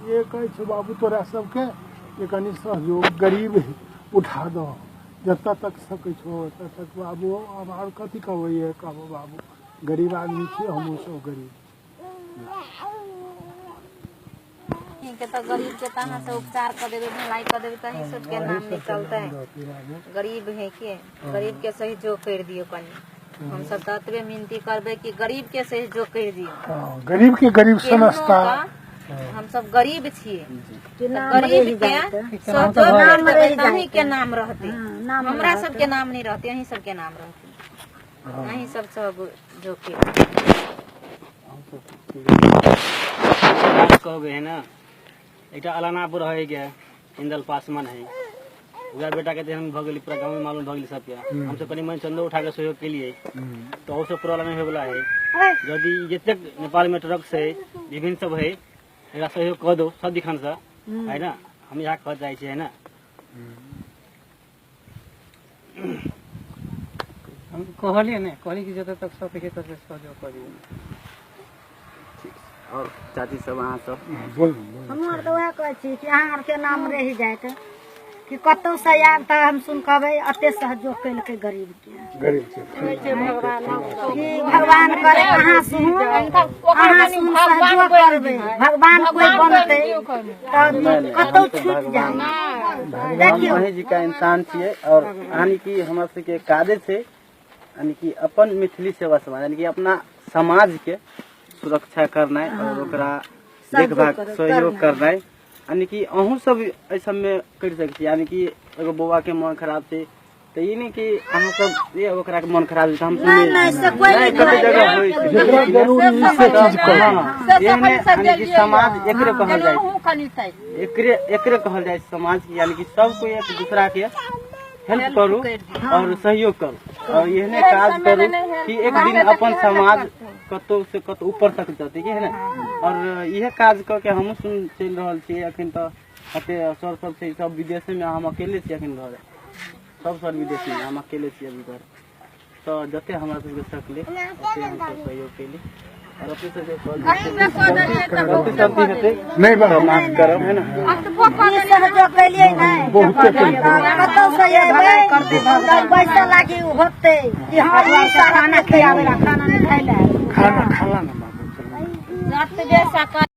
ये कहै छौ बाबू तोरा सबके जे कनि सहयोग गरीब उठा दह जतऽ तक सकै छौ ओतऽ तक बाबू। हम आर कथी कहबै? ये कहबो बाबू, गरीब आदमी छियै, हमहूँ सब गरीब। के तऽ गरीब के तऽ अहाँ सब उपचार कऽ देबै, भलाई कऽ देबै, तऽ अहीं सबके नाम निकलतै। गरीब है के गरीब के सहयोग करि दियौ कनि। हम सब तऽ एतबे मिनती करबै कि गरीब के सहयोग करि दियौ। हँ, गरीब के गरीब केहनो समझता। का हम सब गरीब छियै तऽ गरीब के सहयोग करि देबै तऽ अहीं के नाम रहतै, हमरा सबके नाम नहि रहतै, अहीं सबके नाम रहतै। अहीं सब सहयोग करि। कहबै है ने, एकटा अलानापुर है के इंदल पासमान है, वएह बेटा के तेहन भऽ गेलै, पूरा गाँव में मालूम भऽ गेलै सबके। हमसब कनि मनि चंदो उठा के सहयोग केलिए तऽ ओ सब पूरा नहि होइवला है। यदि जतेक नेपाल में ट्रक से विभिन्न सब है, एकरा सहयोग कऽ दो सब दिखन से, है ना? हम इएह कहऽ चाहै छियै, है ना? हम कहलियै ने, कहलियै कि जतऽ तक सकै छै ततऽ सहयोग करियौ। आओर चाची सब, अहाँ सब बोल बोल। हमहूँ आर तऽ उएह कहै छी कि अहाँ आरके नाम रहि जायत कि कतहुसँ आयब तऽ हम सुन कहबै एते सहयोग केलकै गरीबके। गरीब के कि भगवान करे अहाँ सुनू, अहाँ सुन सहयोग करबै, भगवान कोइ बनतै तऽ कतहु छूटि जाय। हम देखियौ, अहीं जी का इंसान छियै और यानी कि हमरा सबके काजे छै यानी कि अपन मैथिली सेवा समाज, यानी कि अपना समाज के सुरक्षा करनाइ और ओकरा देखभाल सहयोग करनाइ। यानी कि अहूँ सब एहि सबमे करि सकै छी। यानी कि एगो बौआ के मन खराब छै तऽ ई नहि कि अहाँ सब ये ओकरा के मन खराब छै तऽ हम नहि नहि, से कोइ नहि नहि। कते जगह होइ छै जेकरा जरूरी से चीज करू। हँ, एहने यानी कि समाज एकरे कहल जाइ छै, एकरे एकरे कहल जाइ छै समाज, यानी कि सब कोई एक दूसरा के हेल्प करू और सहयोग करू और एहने काज करू कि एक दिन अपन समाज कतौ से कतौ ऊपर तक जतै कि है ने? और इहे काज कऽ के हमहूँ सुन चलि रहल छियै। अखन तऽ कते सर सब छै, सब विदेशे मे, हम अकेले छियै अखन घर। सब सर विदेश मे, हम अकेले छियै अभी घर। तऽ जते हमरा सबके सकले ओते हमसब सहयोग केली और अपने सबके गलती सलती हेतै नहि बाबू, तऽ माफ करब, है ना? ई सहयोग केलियै नहि बहुते केलियै। कतहुसँ एबै तऽ पैसा लागी होतै कि हँ ई सारा खाना खियाबै ला, खाना नहि खाइ ला। खाना खाला ना बाबू, चलू। जतबे सकल।